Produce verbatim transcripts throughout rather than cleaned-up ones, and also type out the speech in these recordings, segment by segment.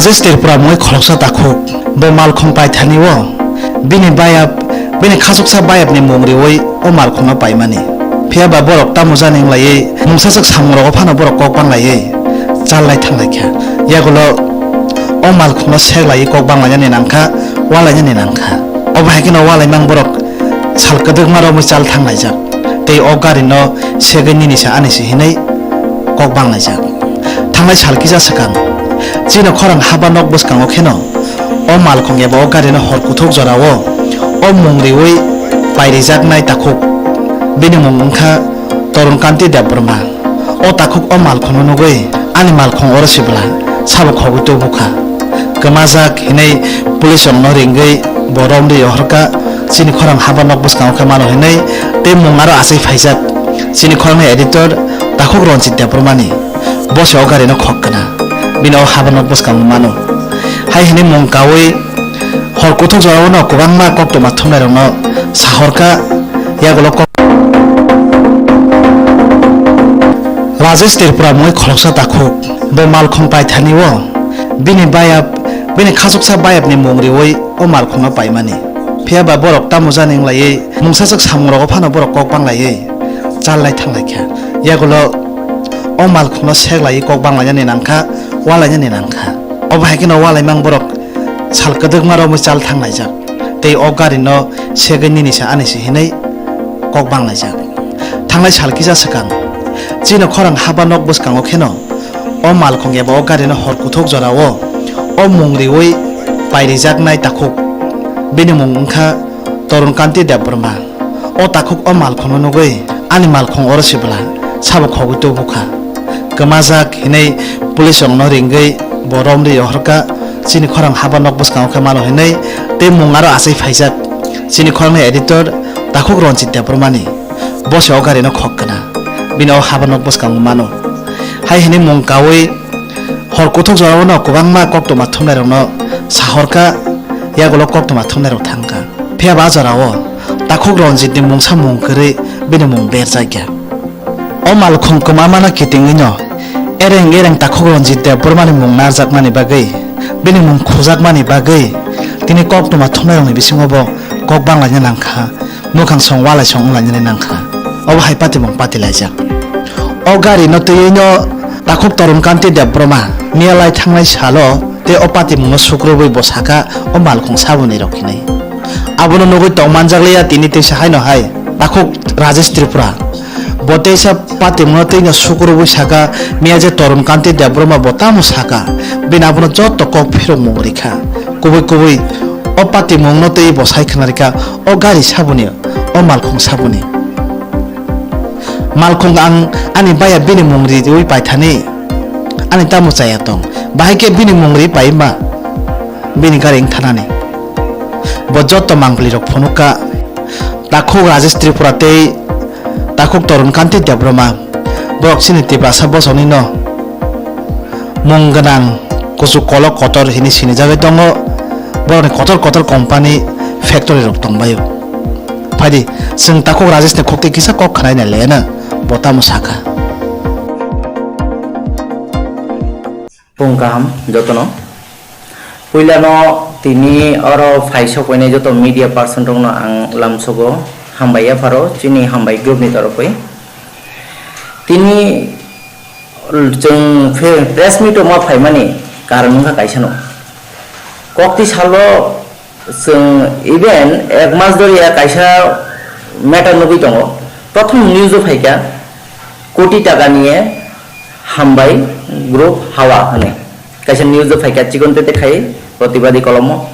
Rajesh Tripura mungwi khoroksa takhuk, bo malkhung paithani o bini bayap, bini khachuksa bayapni mung riwi o malkhungno paimani. Phiya ba borok tamo jani wng laiwi mungsaswk samungrogo phano borok kok bang laiwi chal lai thang lai kha. Yagulo o malkhungno sek laiwi kok bang lainani nang kha, wal lainani nang kha. Obo hai kheno wal laimang borok sal kwdwkma romwi chal thang laijak. Tei o gari no segwi nini se ani se hinwi kok bang laijak. Thangnai sal kisa swkang chini khorang haba nok bwskango kheno o malkhung eba o gari no hor kuthuk jora o o mung riwi pairijaknai takhuk. Bini mung wngkha Torun Kanti Debbarma. O takhuk o malkhungno nugwi ani malkhung oro sibla sabo khogwi tubu kha. Kwmajak hinwi police rokno ringwi bo romri rohorkha. Chini khorang haba nok bwskango khe mano hinwi tei mung aro achai phaijak. Chini khorangni editor takhuk Ranjit Debbarmani. Bo se o gari no khok kana. Bini o haba nok bwskango mano. Hai hinwi mung kawi hor kuthuk jorao no kwbangma koktwma thumnairokno sahorkha. Yagulo kok Rajesh Tripura mungwi khoroksa takhuk, bo malkhung paithani o bini bayap, bini khachuksa bayapni mung riwi o malkhungno paimani. Phiya ba borok tamo jani wng laiwi mungsaswk samungrogo phano borok kok bang laiwi chal lai thang lai kha. Yagulo o malkhungno sek laiwi kok bang lainani nang kha, wal lainani nang kha. Obo hai kheno wal laimang borok sal kwdwkma romwi chal thang laijak. Tei o gari no segwi nini se ani se hinwi kok bang laijak. Thangnai sal kisa swkang chini khorang haba nok bwskango kheno o malkhung eba o gari no hor kuthuk jora o o mung riwi pairijaknai takhuk. Bini mung wngkha Torun Kanti Debbarma. O takhuk o malkhungno nugwi ani malkhung oro sibla sabo khogwi tubu kha. Kwmajak hinwi police rokno ringwi bo romri rohorkha. Chini khorang haba nok bwskango khe mano hinwi tei mung aro achai phaijak. Chini khorangni editor takhuk Ranjit Debbarmani. Bo se o gari no khok kana. Bini o haba nok bwskango mano. Hai hinwi mung kawi hor kuthuk jorao no kwbangma koktwma thumnairokno sahorkha, yagulo koktwma thumnairok thangkha. Phiya ba a jorao takhuk Ranjit ni mungsa mung kwrwi bini mung berjakya. O malkhung kwmamano kitingwi no ereng ereng takhuk Ranjit Debbarmani mung narjakmani bagwi, bini mung khujakmani bagwi tini koktwma thumnairokni bisingo bo kok bang laina nang kha, mwkhang song walai song wng lainani nang kha. Obo hai patimung pati laijak. O gari no twiwi no takhuk Torun Kanti Debbarma miya lai thangnai salo tei o patimungno sukrubwi bo saka o malkhung saboni rok hinwi. Abono nugwi tong manjakliya tini teisa haino hai takhuk Rajesh Tripura. Bo teisa patimungno tei no sukrubwi saka miya je Torun Kanti Debbarma bo tamo saka bini abono joto kok phirok mung rikha. Kubui kubui o patimungno tei bo sai khna rikha o gari saboni o malkhung saboni. Malkhung ang ani baya bini mung riwi paithani. Ani tamo chaya tong. Bahai khe bini mung ri pai ma. Bini gari wng thanani. Bo joto mangpli rok phunukha. Takhuk Rajesh Tripura tei takhuk Torun Kanti Debbarma. Borok chini Tiprasa bosongni no mung gwnang kuchuk kolok kotor hinwi sinijagwi tongo. Borokni kotor kotor company factory rok tongbaio. Phaidi, chwng takhuk Rajesh ni khukti kisa kok khwnaina leno bo tamo sakha. Phung kaham jotono. Puilano tini oro phai sokpainai joto media person rokno ang lamsogo hambai yapharo chini hambai group ni torokwi. Tini chwng phe-, press meet o ma phaimani karon wngkha kaisano. Kokti salo chwng even ek mas doriya kaisa matter nugwi tongo. Prothom news o phaikha koti taka niye hambai group hawa hwnwi. Kaisa news o phaikha chikon tete khai protibadi kolomo.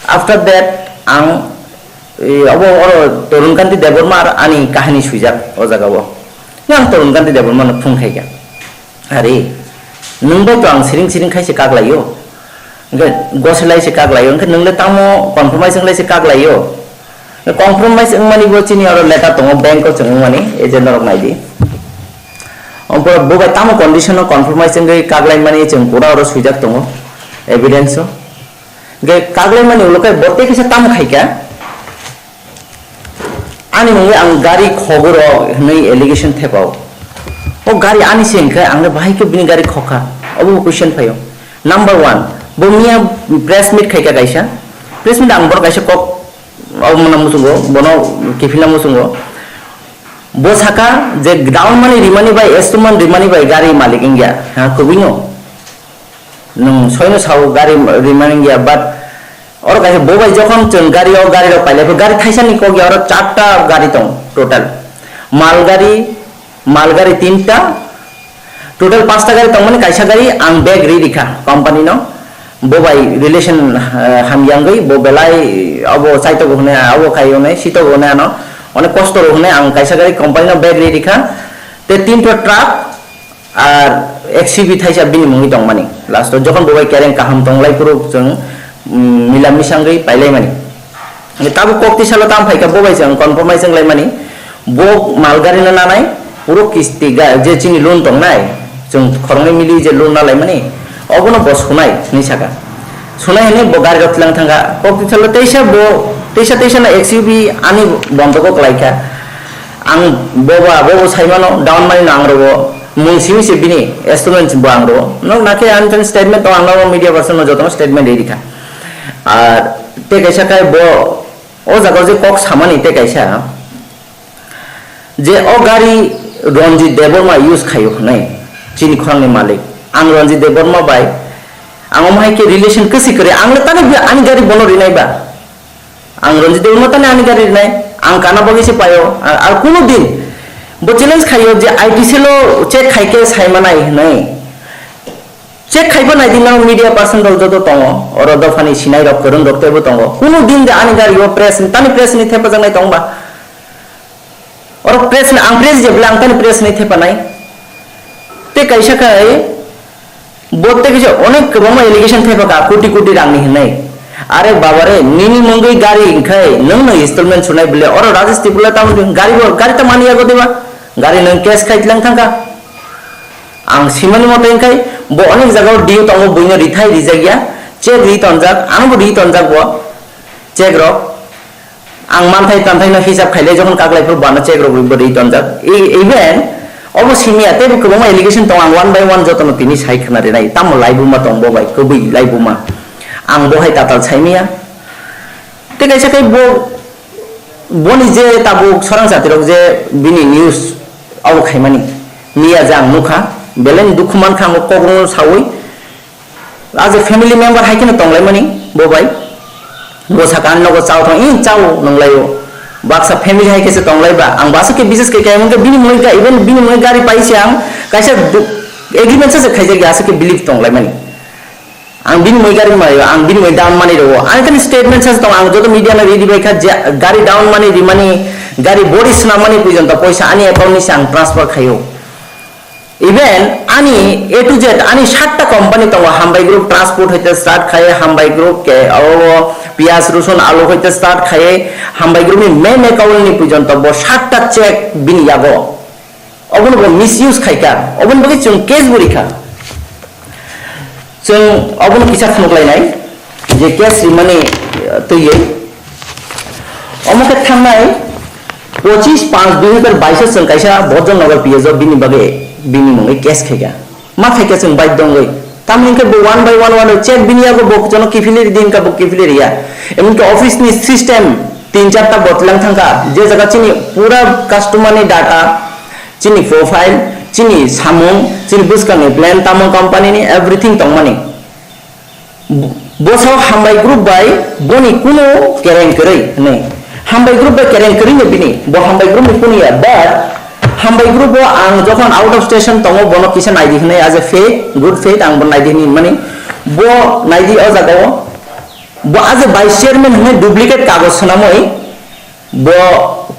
After that ang, e, abo oro Torun Kanti Debbarma ar ani kahani swijak o jaga o. Yang Torun Kanti Debbarma no phung khaikha. Are, nwng bai to ang siring siring khaise kaklaio. Hwnkhe gosilai se kaklaio. Hwnkhe nwng le tamo compromise wnglai se kaklaio. Compromise wngmani bo chini oro letter tongo, bank o chwng wngmani, agent norok naidi. Ompora bo bai tamo condition o compromise wngwi kaklaimani chwng pura oro swijak tongo, evidence o. Hwnkhe kaklaimani ulo khe bo tei kisa tamo khaikha. Ani mungwi ang gari khogoro hwnwi allegation thepao. O gari ani se hwnkhe ang le bahai khe bini gari khokha? Obo bo question phaio. Number one, Bo miya press meet khaika kaisa, press meet ang bor kaisa kok, o mona muchungo, bono kiphilna muchungo. Bo saka je down money rimani bai, installment rimani bai gari malik wngya, ha, kubui no. Nwng soino sao gari rimani wngya, but oro kaisa bo bai jokhon chwng gari o, gari rok pailai pho, gari thaisa ni kok ya, oro charta gari tong total. Mal gari, mal gari tinta, total pasta gari tongmani, kaisa gari ang bag ri rikha company no. Bo bai relation, eh, hamyangwi bo belai abo chaito hwnwi, abo khai hwnwi, sito hwnwi ano, onek kosto hwnwi ang kaisa gari company no bag ri rikha. Te tinta truck, ar X U V thaisa bini mungwi tongmani. Last o jokhon bo bai kereng kaham tonglai phuru chwng, mm, mila misangwi pailaimani. Tabuk kok tisalo tam phaikha, bo bai chwng compromise wnglaimani. Bo mal gari no nanai, puro kisti ga-, je chini loan tongnai, chwng khoroknwi mili je loan nalaimani, obono bo sunai hinwi saka. Sunai hinwi bo gari rok tlang thangkha. Kok tisalo teisa bo, teisa teisa no X U V ani bondok o kwlaikha. Ang boba, bobo saimano, down money no ang rogo, mung simi se bini, installment bo ang rogo. Nok nakhe ang tani statement to ang nogo media person no jotono statement rikha. Ar te kaisa khai bo, o jaga je kok samani te kaisa, je o gari Ranjit Debbarma use khayo hwnwi, chini khorangni malik. Ang Ranjit Debbarma bai, ang omo hai khe relation kwswi kwrwi, ang le tani ani gari bono rinai ba. Ang Ranjit Debbarma tani ani gari rinai, ang kana bagwi se paio, ar, ar kuno din bo challenge khaio je I T cell o check khai khe sai manai hwnwi. Check khaiba nai di, nang media person rok joto tongo, oro dophani sinai rok, kwrwng rok teibo tongo. Kuno din je ani gari o press, tani press ni thepajaknai tong ba? Oro press ni, ang press je bwle ang tani press ni thepanai. Te kaisa khai, bo te kaisa onek kwbangma allegation thepaka, koti koti rang ni hinai. Are baba re, nini mungwi gari hinkhai, nwng no installment sunai bwle, oro Rajesh Tripura tamo gari bo, gari ta mani yago deba? Gari nwng cash khai tlang thangka. Ang simani moto hinkhai, bo onek jaga o due tongo, buino rithai rijak ya, check ri tonjak, ang bo ri tonjak bo, check rok. Ang manthai tanthai no hisab khailai, jokhon kaklai phuru bana check rok bo ri tonjak. E-, even obo simiya, teibo kwbangma allegation tongo, ang one by one jotono tini sai khna rinai. Tamo laibuma tong bo bai, kwbwi laibuma. Ang bo hai tatal sai miya. Tei kaisa khai bo, boni je tabuk sorang jati rok je bini news abo khaimani, miya je ang nukha, belai ni dukhu mankha ang o kok rwno saui. As a family member hai kheno tonglaimani bo bai. Bo saka, "Ani nogo chao thang, i chao," nunglaio. Baksa family hai khe se tonglaiba. Ang bo aswk khe bises khe kaimun khe bini mui ga, even bini mui gari paise ang kaisa du-, agreement se khaijak ya, aswk khe believe tonglaimani. Ang bini mui gari maio, ang bini mui down money rwo. Ani tani statement se tong, ang joto media no ready bai kha je gari down money rimani, gari body swnamani puijonto poisa ani account ni se ang transfer khaio. Even ani A to Z, ani satta company tongo, Hambai Group Transport hoite start khaye, Hambai Group ke, o, piyaj, rosun, alu hoite start khaye, Hambai Group ni main account ni puijonto bo satta check bini yago. Obono bo misuse khaika, oboni bagwi chwng case bo rikha. Chwng obono kisa phunuk lainai, je case rimani, eh, twiwi. Omo khe thangnai pochis panch dui hazar bais o chwng kaisa Bhojongnagar P S o bini bagwi, bini mungwi case khaika. Ma khaika chwng baidho wngwi. Tamni hwnkhe bo one by one, one by check bini yago bo jono kiphilwi ridi hwnkha bo kiphilwi riya. Emonki office ni system tin charta botlang thangkha. Je jaga chini pura customer ni data, chini profile, chini samung, chini bwskangni plan, tamo company ni everything tongmani. Bo sao Hambai Group bai boni kuno kereng kwrwi hwnwi. Hambai Group bai kereng kwrwi no bini, bo Hambai Group ni kuno ya, but Hambai Group o ang jokhon out of station tongo, bono kisa naidi hwnwi, as a faith, good faith, ang bo naidi hwnwi mani, bo naidi o jaga o, bo as a vice chairman hwnwi duplicate kagoj swnamwi, bo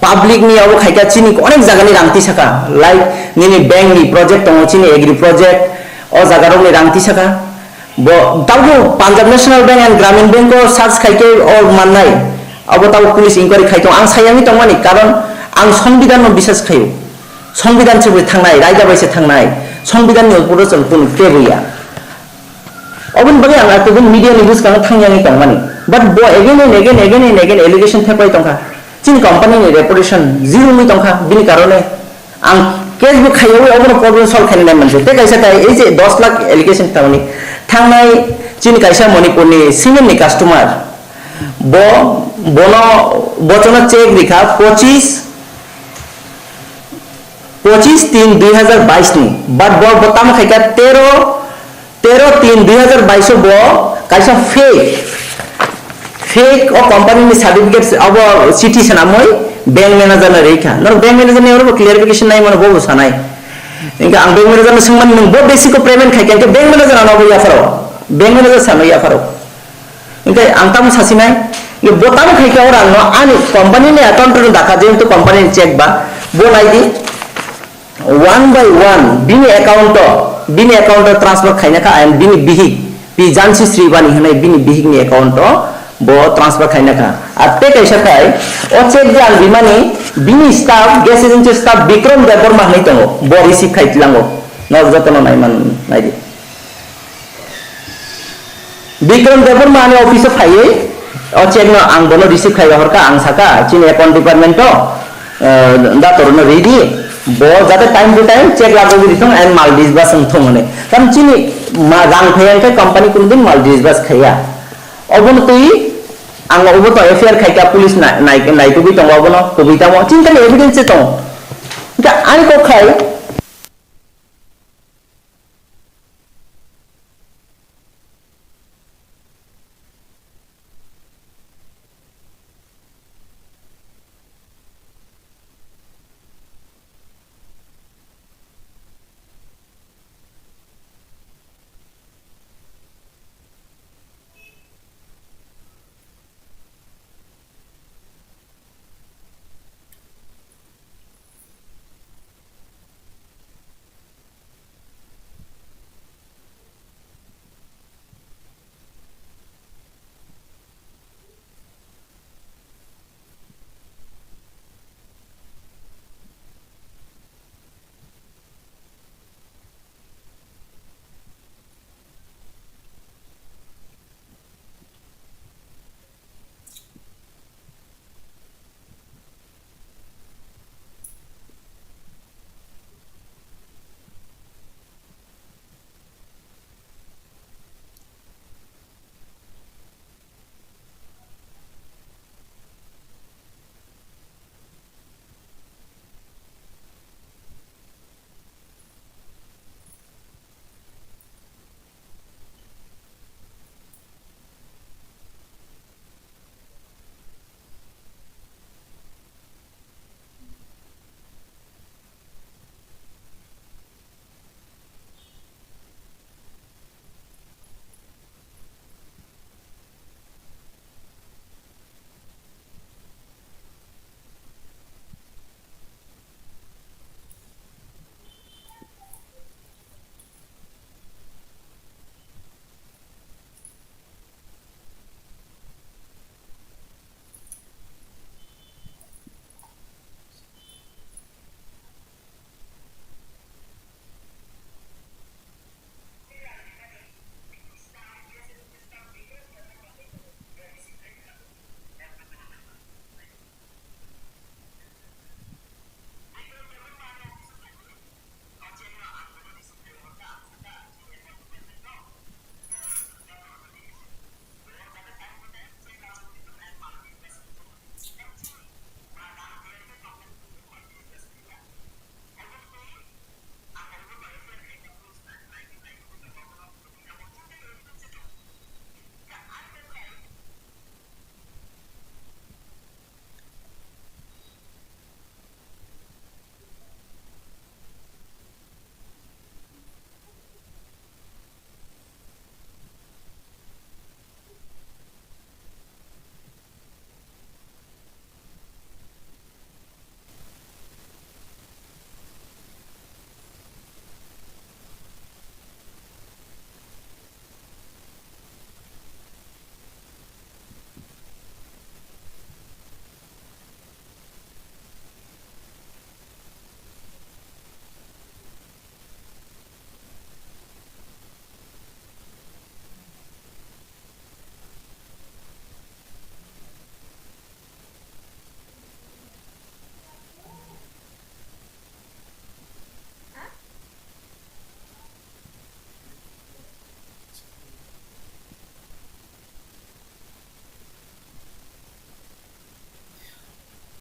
public ni abo khaika chini onek jaga ni rang tisaka, like nini bank ni project tongo, chini agri project, o jaga rok ni rang tisaka. Bo tabuk Punjab National Bank and Gramin Bank o search khaikhe o mannai. Abo tabuk police inquiry khai tongo. Ang sayangwi tongmani, karon ang Songbidan no bisas khaio. Songbidan se bai thangnai, raida bai se thangnai. Songbidan ni upor o chwng kunu kebo ya. Oboni bagwi ang kubun media ni bwskango thangyangwi tongmani. But bo again and again, again and again allegation thepai tongkha. Chini company ni reputation zero wngwi tongkha, bini karone ang Case bo khaiwi obono problem solve khainai manse. Tei kaisa khai ei je dos lakh allegation tamani thangnai chini kaisa Manipurni cement ni customer, bo bono bochono check rikha pochis, pochis tin dui hazar bais ni, but bo bo tamo khaikha tero, tero tin dui hazar bais o bo kaisa fake, fake o company ni certificate abo chiti swnamwi bank manager no rikha. Norok bank manager ni oro bo clarification nai mano, bo bo sanai. Hingke ang bank manager no swngmani, "Nwng bo basic o payment khaikha?" Hingke bank manager ano bo yapharo, bank manager sano yapharo. Hingke ang tamo sasinai, hingke bo tamo khaikha oro ang no ani company ni account no dakha, jehetu company ni check ba, bo nai di. One by one bini account o, bini account o transfer khaina kha, and bini bihik, pi Jansi Sribani hinwi bini bihik ni account o bo transfer khaina kha. Ar tei kaisa khai, o check je ang rimani, bini staff, gas agency staff Bikram Debbarma hinwi tongo, bo receive khai tlango. Norok jotono naiman naidi. Bikram Debbarma ani office o phaiwi o check no ang bono receive khai rohorkha, ang saka chini account department o, eh, dator no ridi, bo jate time to time check lagogwi rithung and mal disburse wngthung hwnwi. Karon chini ma-, rang phaiya hwnkhe company kunudin mal disburse khaiya. Obono twi ang obo to F I R khaikha, police nai-, nai-, naitugwi tongo obono, kubui tamo chini thani evidence se tongo. Hwnkhe ani kok khai